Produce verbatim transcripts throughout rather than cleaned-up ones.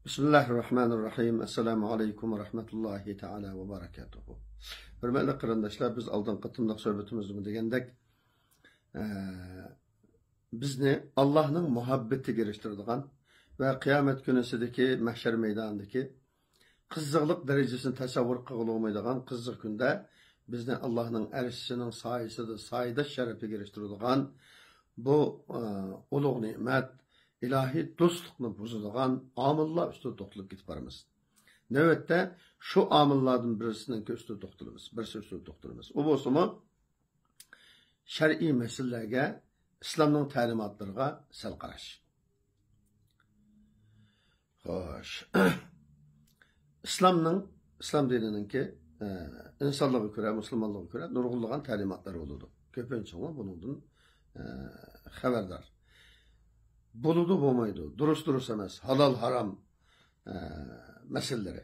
بىسمىللاھىررەھمانىررەھىم. ئەسسالامۇ ئەلەيكۇم ۋە رەھمەتۇللاھى تائالا ۋە بەرەكاتۇھۇ. ھۆرمەتلىك قېرىنداشلار، بىز ئالدىنقى قېتىملىق سۆھبىتىمىزدىمۇ دېگەندەك، ئە، بىزنى ئاللاھنىڭ مۇھەببىتىگە ئېرىشتۈرىدىغان ۋە قىيامەت كۈنىسىدىكى مەھشەر مەيدانىدىكى قىزىقلىق دەرىجىسىنى تەسەۋۋۇر قىلغىلى بولمايدىغان قىزىق كۈندە بىزنى ئاللاھنىڭ ئەرشىسىنىڭ سايىسىدا سايىداش شەرىپىگە ئېرىشتۈرىدىغان بۇ، ئە، ئۇلۇغ نېمەت، ئىلاھىي دوستلۇقنى بۇزىدىغان ئامىللار ئۈستىدە توختىلىپ كېتىپ بارىمىز. نۆۋەتتە شۇ ئامىللاردىن بىرسىنىڭكى ئۈستىدە توختىلىمىز، بىرسى ئۈستىدە توختىلىمىز. ئۇ بولسىمۇ شەرئىي مەسىلىلەرگە ئىسلامنىڭ تەلىماتلىرىغا سەل قاراش. خوش. ئىسلامنىڭ، ئىسلام دىنىنىڭكى، ئە، ئىنسانلىقىغا كۆرە، مۇسۇلمانلىقىغا كۆرە نۇرغۇنلىغان تەلىماتلار بولىدۇ. كۆپىنچىڭلار بۇنىڭدىن، ئە، خەۋەردار. بولىدۇ، بولمايدۇ، دۇرۇس، دۇرۇس ئەمەس، ھالال، ھارام، ئە، مەسىلىلىرى.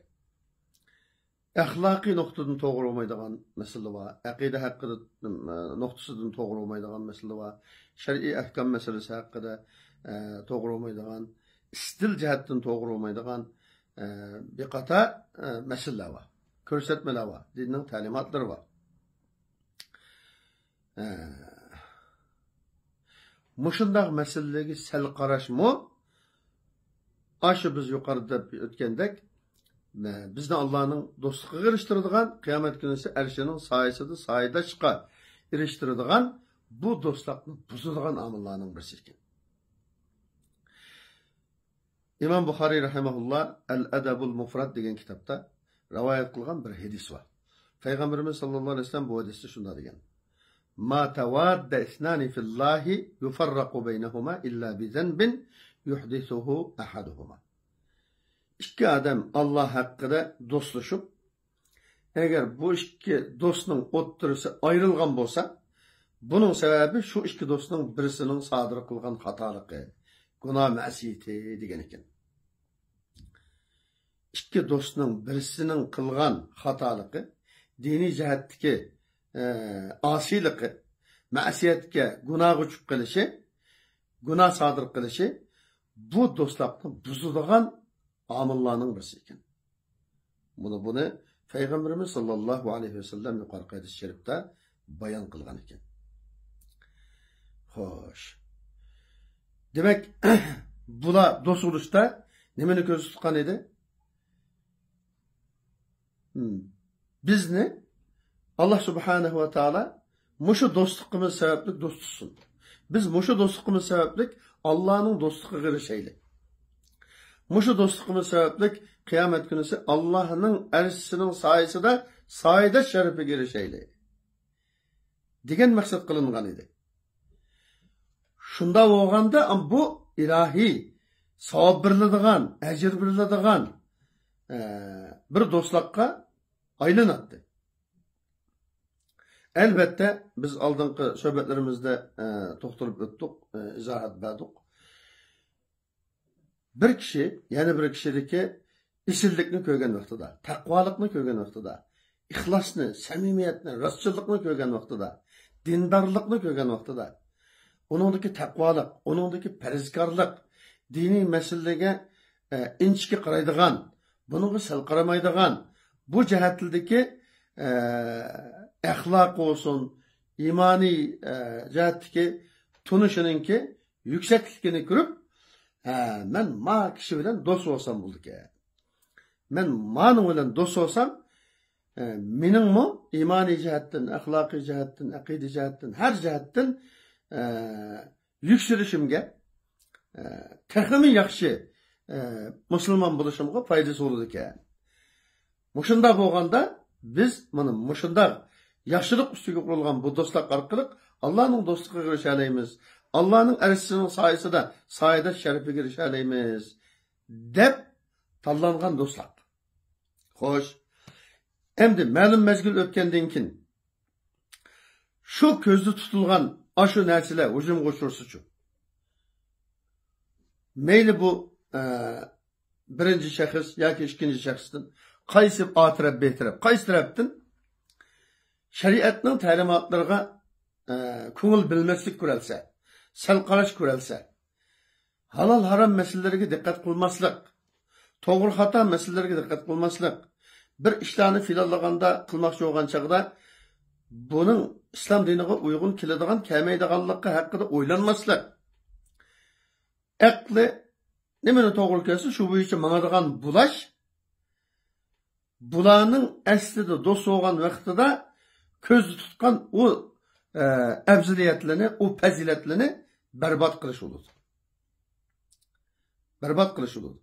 ئەخلاقىي نۇقتىدىن توغرا بولمايدىغان مەسىلە بار. ئەقىدە ھەققىدە، ئە، نۇقتىسىدىن توغرا بولمايدىغان مەسىلە بار. شەرئىي ئەھكام مەسىلىسى ھەققىدە، ئە، توغرا بولمايدىغان، ئىستىل جەھەتتىن توغرا بولمايدىغان، ئە، بىر قاتار، ئە، مەسىلىلەر بار. كۆرسەتمىلەر بار. دىننىڭ تەلىماتلىرى بار. ئە، مۇشۇنداق مەسىلىلەرگە سەل قاراشمۇ، ئاشۇ بىز يۇقىرىدا دەپ ئۆتكەندەك، مە-، بىزنى ئاللانىڭ دوستلۇقىغا ئېرىشتۈرىدىغان، قىيامەت كۈنىسى ئەرشىنىڭ سايىسىدا سايىداشقا ئېرىشتۈرىدىغان بۇ دوستلۇقنى بۇزىدىغان ئامىللارنىڭ بىرسى ئىكەن. ئىمام بۇخارىي رەھىمەھۇللا ئەل ئەدەبۇل مۇفرەد دېگەن كىتابتا رىۋايەت قىلغان بىر ھەدىس بار. پەيغەمبىرىمىز ساللاللاھۇ ئەلەيھى ۋەسەللەم بۇ ھەدىستە شۇنداق دېگەن: ما تەۋاددە ئىسنانى فىللاھى يۇفەررەقۇ بەينەھۇما ئىللا بىزەنبىن يۇھدىسۇھۇ ئەھەدۇھۇما. ئىككى ئادەم ئاللا ھەققىدە دوستلىشىپ، ئەگەر بۇ ئىككى دوستنىڭ ئوتتۇرىسى ئايرىلغان بولسا، بۇنىڭ سەۋەبى شۇ ئىككى دوستنىڭ بىرسىنىڭ سادىر قىلغان خاتالىقى، گۇناھ مەسىيىتى دېگەن ئىكەن. ئىككى دوستنىڭ بىرسىنىڭ قىلغان خاتالىقى، دىنىي جەھەتتىكى، ئە، ئاسىيلىقى، مەسىيەتكە، گۇناھقا چۈشۈپ قېلىشى، گۇناھ سادىر قىلىشى بۇ دوستلۇقنى بۇزىدىغان ئامىللارنىڭ بىرسى ئىكەن. بۇنى، بۇنى پەيغەمبىرىمىز ساللاللاھۇ ئەلەيھى ۋەسەللەم يۇقىرىقى ھەدىس شەرىپتە بايان قىلغان ئىكەن. خوش. دېمەك، بۇلار دوست بولۇشتا نېمىنى كۆزدە تۇتقان ئىدى؟ ھىم. بىزنى ئاللا سۇبھانەھۇ ۋە تائالا مۇشۇ دوستلۇقىمىز سەۋەبلىك دوست تۇتسۇن. بىز مۇشۇ دوستلۇقىمىز سەۋەبلىك ئاللانىڭ دوستلۇقىغا ئېرىشەيلى. مۇشۇ دوستلۇقىمىز سەۋەبلىك قىيامەت كۈنىسى ئاللانىڭ ئەرشىسىنىڭ سايىسىدا سايىداش شەرىپىگە ئېرىشەيلى، دېگەن مەقسەت قىلىنغان ئىدى. شۇنداق بولغاندا بۇ ئىلاھىي ساۋاب بېرىلىدىغان، ئەجىر بېرىلىدىغان، ئە، بىر دوستلۇققا ئايلىناتتى. ئەلۋەتتە، بىز ئالدىنقى سۆھبەتلىرىمىزدە، ئە، توختىلىپ ئۆتتۇق، ئە، ئىزاھات بەردۇق. بىر كىشى يەنە بىر كىشىدىكى ئېسىللىكنى كۆرگەن ۋاقتىدا، تەقۋالىقنى كۆرگەن ۋاقتىدا، ئىخلاسنى، سەمىمىيەتنى، راستچىللىقنى كۆرگەن ۋاقتىدا، دىندارلىقنى كۆرگەن ۋاقتىدا، ئۇنىڭدىكى تەقۋالىق، ئۇنىڭدىكى پەرھىزكارلىق، دىنىي مەسىلىلەرگە، ئە، ئىنچىكە قارايدىغان، بۇنىڭغا سەل قارىمايدىغان، بۇ جەھەتتىكى، ئە، ئەخلاقى بولسۇن، ئىمانىي، ئە، جەھەتتىكى تونۇشىنىڭكى يۈكسەكلىكىنى كۆرۈپ، ھە، مەن ما كىشى بىلەن دوست بولسام بولىدىكەن. مەن مانىڭ بىلەن دوست بولسام، ئە، مېنىڭمۇ ئىمانىي جەھەتتىن، ئەخلاقىي جەھەتتىن، ئەقىدە جەھەتتىن، ھەر جەھەتتىن، ئە، يۈكسىلىشىمگە، ئە، تېخىمۇ ياخشى، ئە، مۇسۇلمان بولۇشۇمغا پايدىسى بولىدىكەن. مۇشۇنداق بولغاندا، بىز مانا مۇشۇنداق ياخشىلىق ئۈستىگە قۇرۇلغان بۇ دوستلۇق ئارقىلىق ئاللانىڭ دوستلۇقىغا ئېرىشەلەيمىز، ئاللانىڭ ئەرشىسىنىڭ سايىسىدا سايىداش شەرىپىگە ئېرىشەلەيمىز، دەپ تاللانغان دوستلۇق. خوش، ئەمدى مەلۇم مەزگىل ئۆتكەندىن كېيىن، شۇ كۆزدە تۇتۇلغان ئاشۇ نەرسىلەر ھۇجۇمغا ئۇچرىسىچۇ؟ مەيلى بۇ، ئە، بىرىنچى شەخس ياكى ئىككىنچى شەخستىن قايسى ئا تەرەپ، بې تەرەپ، قايسى تەرەپتىن شەرىئەتنىڭ تەلىماتلىرىغا، ئە، كۆڭۈل بۆلمەسلىك كۆرەلسە، سەل قاراش كۆرەلسە، ھالال ھارام مەسىلىلىرىگە دىققەت قىلماسلىق، توغرا خاتا مەسىلىلەرگە دىققەت قىلماسلىق، بىر ئىشلارنى پىلانلىغاندا، قىلماقچى بولغان چاغدا بۇنىڭ ئىسلام دىنىغا ئۇيغۇن كېلىدىغان، كەلمەيدىغانلىقى ھەققىدە ئويلانماسلىق. ئەقلى نېمىنى توغرا كۆرسە، شۇ بويىچە ماڭىدىغان بۇلاش، بۇلارنىڭ ئەسلىدە دوست بولغان ۋاقتىدا كۆزدە تۇتقان ئۇ، ئە، ئەپزىلىيەتلىرىنى، ئۇ پەزىلەتلىرىنى بەربات قىلىش بولىدۇ. بەربات قىلىش بولىدۇ.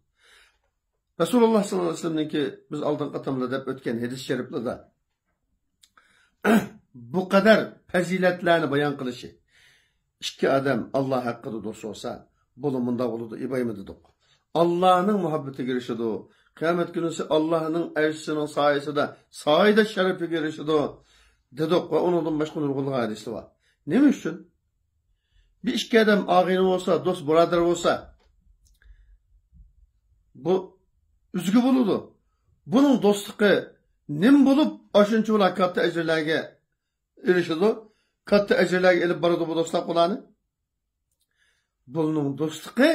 رەسۇلۇللاھ ساللاللاھۇ ئەلەيھى ۋەسەللەمنىڭكى بىز ئالدىنقى قېتىمدا دەپ ئۆتكەن ھەدىس شەرىپلىرىدە بۇ قەدەر پەزىلەتلەرنى بايان قىلىشى، ئىككى ئادەم ئاللاھ ھەققىدە دوست بولسا، بۇلا مۇنداق بولىدۇ، ئىبراھىم دېدۇق. ئاللاھنىڭ مۇھەببىتىگە ئېرىشىدۇ. قىيامەت كۈنىسى ئاللاھنىڭ ئەرشىسىنىڭ سايىسىدا، سايىدە شەرىپىگە ئېرىشىدۇ، دېدۇق ۋە ئۇنىڭدىن باشقا نۇرغۇنلىغان ھەدىسلەر بار. نېمە ئۈچۈن؟ بىر ئىككى ئادەم ئاغىنە بولسا، دوست بۇرادەر بولسا، بۇ ئۆزگە بولىدۇ. بۇنىڭ دوستلۇقى نېمە بولۇپ، ئاشۇنچە بۇلار كاتتا ئەجىرلەرگە ئېرىشىدۇ؟ كاتتا ئەجىرلەرگە ئېلىپ بارىدۇ بۇ دوستلۇق بۇلارنى. بۇنىڭ دوستلۇقى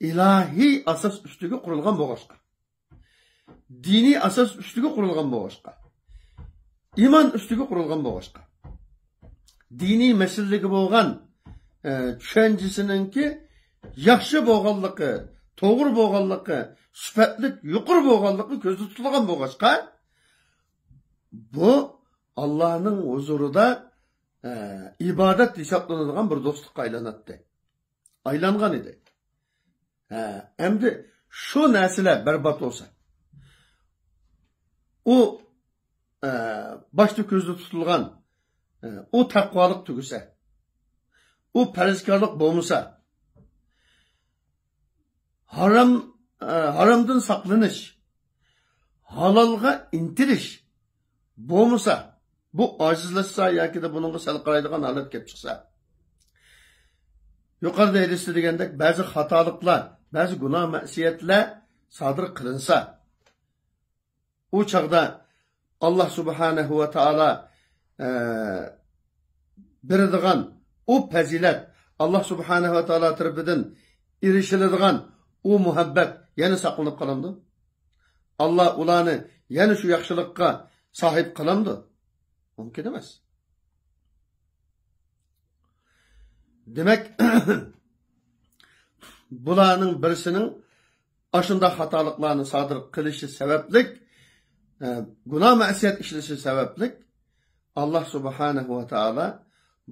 ئىلاھىي ئاساس ئۈستىگە قۇرۇلغان بولغاچقا، دىنىي ئاساس ئۈستىگە قۇرۇلغان بولغاچقا، ئىمان ئۈستىگە قۇرۇلغان بولغاچقا، دىنىي مەسىلىگە بولغان، ئە، چۈشەنچىسىنىڭكى ياخشى بولغانلىقى، توغرا بولغانلىقى، سۈپەتلىك، يۇقىرى بولغانلىقى كۆزدە تۇتۇلغان بولغاچقا، بۇ ئاللاھنىڭ ھۇزۇرىدا، ئە، ئىبادەت ھېسابلىنىدىغان بىر دوستلۇققا ئايلىناتتى. ئايلانغان ئىدى. ھە، ئەمدى شۇ نەرسىلەر بەربات بولسا، ئۇ، ئە، باشتا كۆزدە تۇتۇلغان، ئە، ئۇ تەقۋالىق تۈگىسە، ئۇ پەرھىزكارلىق بولمىسا، ھارام، ئە، ھارامدىن ساقلىنىش، ھالالغا ئىنتىلىش بولمىسا، بۇ ئاجىزلاشسا ياكىدا بۇنىڭغا سەل قارايدىغان ھالەت كېلىپ چىقسا، يۇقىرىدا ھەدىستە دېگەندەك بەزى خاتالىقلار، بەزى گۇناھ مەسىيەتلەر سادىر قىلىنسا، ئۇ چاغدا ئاللاھ سۇبھانەھۇ ۋە تائالا، ئە، بېرىدىغان ئۇ پەزىلەت، ئاللاھ سۇبھانەھۇ ۋە تائالا تەرىپىدىن ئېرىشىلىدىغان ئۇ مۇھەببەت يەنە ساقلىنىپ قالامدۇ؟ ئاللاھ ئۇلارنى يەنە شۇ ياخشىلىققا ساھىب قىلامدۇ؟ مۇمكىن ئەمەس. دېمەك، بۇلارنىڭ بىرسىنىڭ ئاشۇنداق خاتالىقلارنى سادىر قىلىشى سەۋەبلىك، ئە، گۇناھ مەسىيەت ئىشلىشى سەۋەبلىك، ئاللاھ سۇبھانەھۇ ۋە تائالا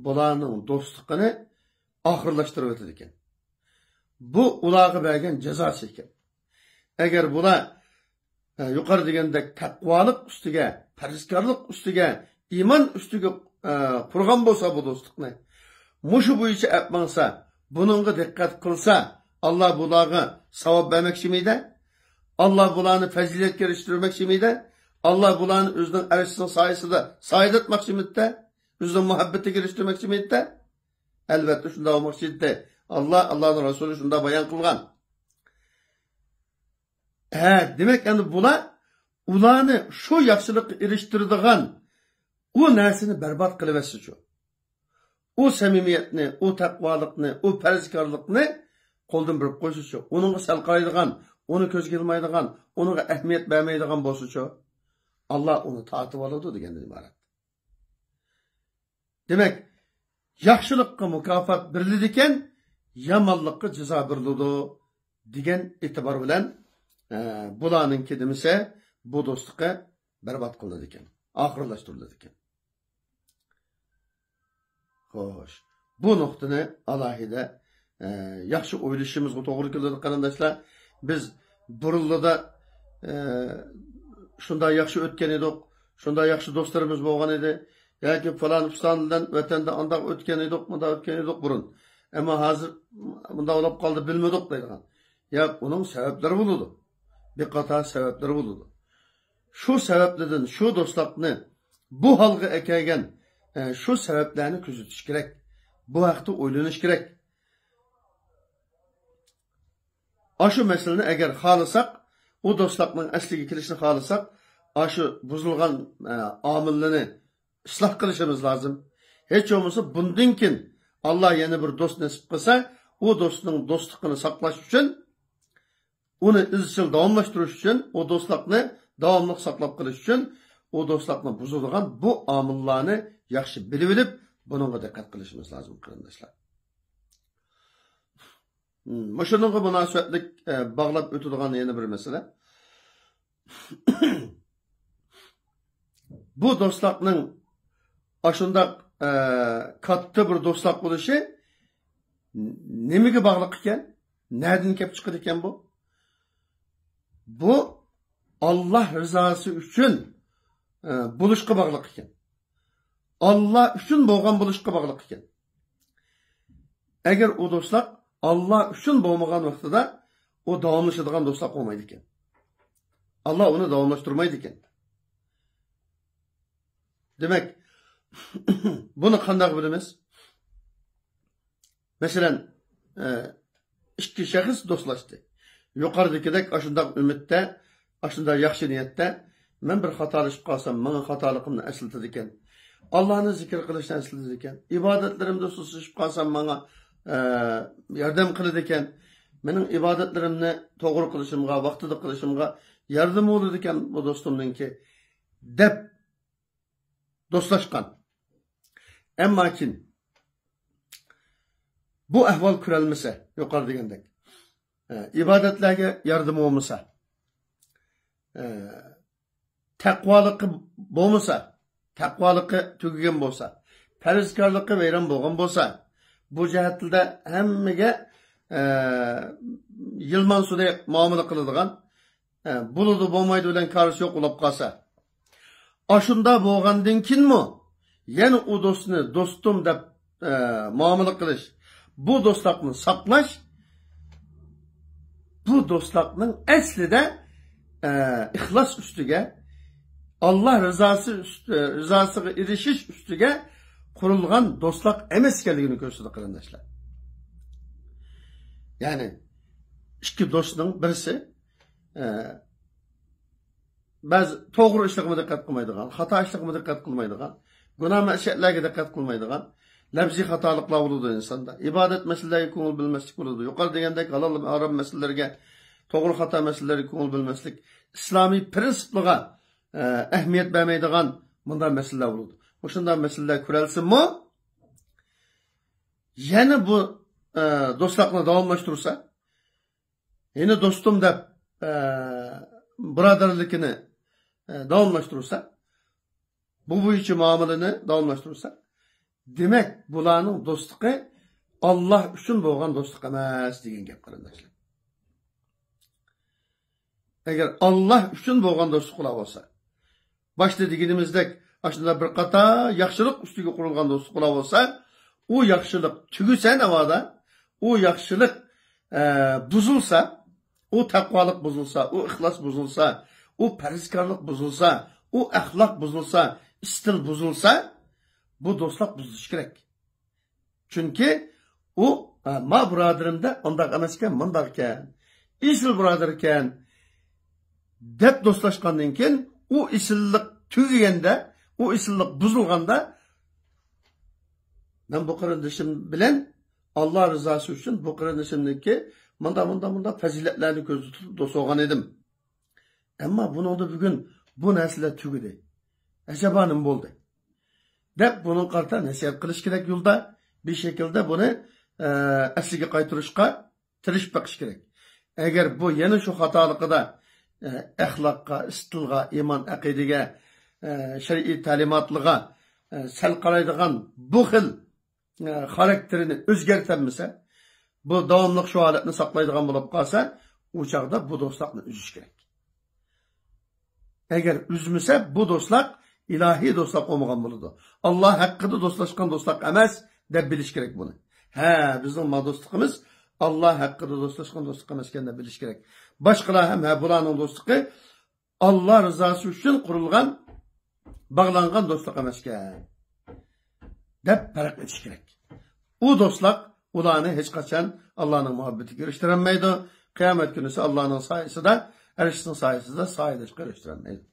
بۇلارنىڭ دوستلۇقىنى ئاخىرلاشتۇرۇۋېتىدىكەن. بۇ ئۇلارغا بەرگەن جازاسى ئىكەن. ئەگەر بۇلار، ئە، يۇقىرى دېگەندەك تەقۋالىق ئۈستىگە، پەرھىزكارلىق ئۈستىگە، ئىمان ئۈستىگە، ئە، قۇرغان بولسا بۇ دوستلۇقنى، مۇشۇ بويىچە ئەپ ماڭسا، بۇنىڭغا دىققەت قىلسا، ئاللاھ بۇلارغا ساۋاب بەرمەكچىمىدى؟ ئاللاھ بۇلارنى پەزىلەتكە ئېرىشتۈرمەكچىمىدى؟ ئاللاھ بۇلارنى ئۆزىنىڭ ئەرشىسىنىڭ سايىسىدا سايىداتماقچىمىدى؟ ئۆزىنىڭ مۇھەببىتىگە ئېرىشتۈرمەكچىمىدى؟ ئەلۋەتتە شۇنداق بولماقچى ئىدى. ئاللاھ، ئاللاھنىڭ رەسۇلى شۇنداق بايان قىلغان. ھە، دېمەك، ئەمدى بۇلار ئۇلارنى شۇ ياخشىلىققا ئېرىشتۈرىدىغان ئۇ نەرسىنى بەربات قىلىۋەتسىچۇ؟ ئۇ سەمىمىيەتنى، ئۇ تەقۋالىقنى، ئۇ پەرھىزكارلىقنى قولدىن بېرىپ قويسىچۇ؟ ئۇنىڭغا سەل قارايدىغان، ئۇنى كۆزگە ئىلمايدىغان، ئۇنىڭغا ئەھمىيەت بەرمەيدىغان بولسىچۇ؟ ئاللاھ ئۇنى تارتىۋالىدۇ دېگەندىن ئىبارەت. دېمەك، ياخشىلىققا مۇكاپات بېرىلىدىكەن، يامانلىققا جازا بېرىلىدۇ دېگەن ئېتىبار بىلەن، ئە، بۇلارنىڭكى نېمىسى، بۇ دوستلۇقى بەربات قىلىنىدىكەن، ئاخىرلاشتۇرۇلىدىكەن. خوش، بۇ نۇقتىنى ئالاھىدە، ئە، ياخشى ئويلىشىمىزغا توغرا كېلىدۇ، قېرىنداشلار. بىز بۇرۇنلىدا، ئە، شۇنداق ياخشى ئۆتكەن ئىدۇق، شۇنداق ياخشى دوستلىرىمىز بولغان ئىدى، ياكى پالان پۇستان بىلەن ۋەتەندە ئانداق ئۆتكەن ئىدۇق، مۇنداق ئۆتكەن ئىدۇق بۇرۇن. ئەمما ھازىر مۇنداق بولۇپ قالدى، بىلمىدۇق دەيدىغان. ياق، ئۇنىڭ سەۋەبلىرى بولىدۇ. بىر قاتار سەۋەبلىرى بولىدۇ. شۇ سەۋەبلەردىن شۇ دوستلۇقنى بۇ ھالغا ئەكەلگەن، ئە، شۇ سەۋەبلەرنى كۆزىتىش كېرەك. بۇ ھەقتە ئويلىنىش كېرەك. ئاشۇ مەسىلىنى ئەگەر خالىساق، ئۇ دوستلۇقنىڭ ئەسلىگە كېلىشىنى خالىساق، ئاشۇ بۇزۇلغان، ئە، ئامىللىرىنى ئىسلاھ قىلىشىمىز لازىم. ھېچ بولمىسا بۇندىن كېيىن ئاللاھ يەنە بىر دوست نېسىپ قىلسا، ئۇ دوستنىڭ دوستلۇقىنى ساقلاش ئۈچۈن ئۇنى ئىزچىل داۋاملاشتۇرۇش ئۈچۈن، ئۇ دوستلۇقنى داۋاملىق ساقلاپ قېلىش ئۈچۈن، ئۇ دوستلۇقنى بۇزىدىغان بۇ ئامىللارنى ياخشى بىلىۋېلىپ، بۇنىڭغا دىققەت قىلىشىمىز لازىم، قېرىنداشلار. مۇشۇنىڭغا مۇناسىۋەتلىك، ئە، باغلاپ ئۆتىدىغان يەنە بىر مەسىلە. بۇ دوستلۇقنىڭ ئاشۇنداق، ئە، كاتتا بىر دوستلۇق بولۇشى نېمىگە باغلىق ئىكەن؟ نەدىن كەپ چىقىدىكەن بۇ؟ بۇ ئاللا رىزاسى ئۈچۈن، ئە، بولۇشقا باغلىق ئىكەن. ئاللا ئۈچۈن بولغان بولۇشقا باغلىق ئىكەن. ئەگەر ئۇ دوستلۇق ئاللا ئۈچۈن بولمىغان ۋاقتىدا، ئۇ داۋاملىشىدىغان دوستلۇق بولمايدىكەن. ئاللا ئۇنى داۋاملاشتۇرمايدىكەن. دېمەك، بۇنى قانداق بىلىمىز؟ مەسىلەن، ئە، ئىككى شەخس دوستلاشتى. يۇقىرىدىكىدەك ئاشۇنداق ئۈمىدتە، ئاشۇنداق ياخشى نىيەتتە، مەن بىر خاتالىشىپ قالسام، ماڭا خاتالىقىمنى ئەسلىتىدىكەن. ئاللانى زىكىر قىلىشنى ئەسلىتىدىكەن. ئىبادەتلىرىمدە سۇسلىشىپ قالسام، ماڭا، ئە، ياردەم قىلىدىكەن. مېنىڭ ئىبادەتلىرىمنى توغرا قىلىشىمغا، ۋاقتىدا قىلىشىمغا ياردىمى بولىدىكەن بۇ دوستۇمنىڭكى، دەپ دوستلاشقان. ئەمما كېيىن بۇ ئەھۋال كۆرەلمىسە، يۇقىرى دېگەندەك، ئە، ئىبادەتلەرگە ياردىمى بولمىسا، ئە، تەقۋالىقى بولمىسا، تەقۋالىقى تۈگىگەن بولسا، پەرھىزكارلىقى ۋەيران بولغان بولسا، بۇ جەھەتتە ھەممىگە، ئە، يىلمان سۇدەك مۇئامىلە قىلىدىغان، ئە، بولىدۇ، بولمايدۇ بىلەن كارىسى يوق بولۇپ قالسا، ئاشۇنداق بولغاندىن كېيىنمۇ يەنە ئۇ دوستنى دوستۇم دەپ، ئە، مۇئامىلە قىلىش، بۇ دوستلۇقنى ساقلاش، بۇ دوستلۇقنىڭ ئەسلىدە، ئە، ئىخلاس ئۈستىگە، ئاللا رىزاسى ئۈست-، رىزاسىغا ئېرىشىش ئۈستىگە قۇرۇلغان دوستلۇق ئەمەس ئىكەنلىكىنى كۆرسىتىدۇ، قېرىنداشلار. يەنى ئىككى دوستنىڭ بىرسى، ئە، بەزى توغرا ئىشلىرىغىمۇ دىققەت قىلمايدىغان، خاتا ئىشلىرىغىمۇ دىققەت قىلمايدىغان، گۇناھ مەسىيەتلەرگە دىققەت قىلمايدىغان، لەپزىي خاتالىقلار بولىدۇ ئىنساندا. ئىبادەت مەسىلىلەرگە كۆڭۈل بۆلمەسلىك بولىدۇ. يۇقىرىدا دېگەندەك ھالال ھارام مەسىلىلەرگە، توغرا خاتا مەسىلىلەرگە كۆڭۈل بۆلمەسلىك، ئىسلامىي پىرىنسىپلىرىغا، ئە، ئەھمىيەت بەرمەيدىغان مۇنداق مەسىلىلەر بولىدۇ. مۇشۇنداق مەسىلىلەر كۆرەلسىمۇ، يەنە بۇ، ئە، دوستلۇقنى داۋاملاشتۇرسا، يەنە دوستۇم دەپ، ئە، بۇرادەرلىكىنى، ئە، داۋاملاشتۇرسا، بۇ بويىچە مۇئامىلىنى داۋاملاشتۇرسا، دېمەك، بۇلارنىڭ دوستلۇقى ئاللا ئۈچۈن بولغان دوستلۇق ئەمەس دېگەن گەپ، قېرىنداشلار. ئەگەر ئاللا ئۈچۈن بولغان دوستلۇقلار بولسا، باشتا دېگىنىمىزدەك، ئاشۇنداق بىر قاتار ياخشىلىق ئۈستىگە قۇرۇلغان دوستلۇقلار بولسا، ئۇ ياخشىلىق تۈگىسە ناۋادا، ئۇ ياخشىلىق، ئە، بۇزۇلسا، ئۇ تەقۋالىق بۇزۇلسا، ئۇ ئىخلاس بۇزۇلسا، ئۇ پەرھىزكارلىق بۇزۇلسا، ئۇ ئەخلاق بۇزۇلسا، ئىستىل بۇزۇلسا، بۇ دوستلۇق بۇزۇلۇشى كېرەك. چۈنكى ئۇ، ھە، ما بۇرادىرىمدە ئۇنداق ئەمەسكەن، مۇنداقكەن، ئېسىل بۇرادەركەن دەپ دوستلاشقاندىن كېيىن، ئۇ ئېسىللىق تۈگىگەندە، ئۇ ئېسىللىق بۇزۇلغاندا، مەن بۇ قېرىندىشىم بىلەن ئاللا رىزاسى ئۈچۈن بۇ قېرىندىشىمنىڭكى مۇنداق، مۇنداق، مۇنداق پەزىلەتلەرنى كۆزدە تۇتۇپ دوست بولغان ئىدىم. ئەمما بۇنىڭدا بۈگۈن بۇ نەرسىلەر تۈگىدى. ئەجەبا نېمە بولدى؟ دەپ بۇنىڭغا قارىتا نەسىھەت قىلىش كېرەك يولدا. بىر شەكىلدە بۇنى، ئە، ئەسلىگە قايتۇرۇشقا تىرىشىپ بېقىش كېرەك. ئەگەر بۇ يەنە شۇ خاتالىقىدا، ئە، ئەخلاققا، ئىستىلغا، ئىمان، ئەقىدىگە، ئە، شەرئىي تەلىماتلىغا، ئە، سەل قارايدىغان بۇ خىل، ئە، خاراكتېرىنى ئۆزگەرتەلمىسە، بۇ داۋاملىق شۇ ھالەتنى ساقلايدىغان بولۇپ قالسا، ئۇ چاغدا بۇ دوستلۇقنى ئۈزۈش كېرەك. ئەگەر ئۈزمىسە، بۇ دوستلۇق ئىلاھىي دوستلۇق بولمىغان بولىدۇ. ئاللا ھەققىدە دوستلاشقان دوستلۇق ئەمەس، دەپ بىلىش كېرەك بۇنى. ھە، بىزنىڭ ما دوستلۇقىمىز ئاللا ھەققىدە دوستلاشقان دوستلۇق ئەمەسكەن، دەپ بىلىش كېرەك. باشقىلار ھەم، ھە، بۇلارنىڭ دوستلۇقى ئاللا رىزاسى ئۈچۈن قۇرۇلغان، باغلانغان دوستلۇق ئەمەسكەن، دەپ پەرق ئېتىش كېرەك. ئۇ دوستلۇق ئۇلارنى ھېچقاچان ئاللانىڭ مۇھەببىتىگە ئېرىشتۈرەلمەيدۇ. قىيامەت كۈنىسى ئاللانىڭ سايىسىدا، ئەرشىنىڭ سايىسىدا سايىلىشقا ئېرىشتۈرەلمەيدۇ.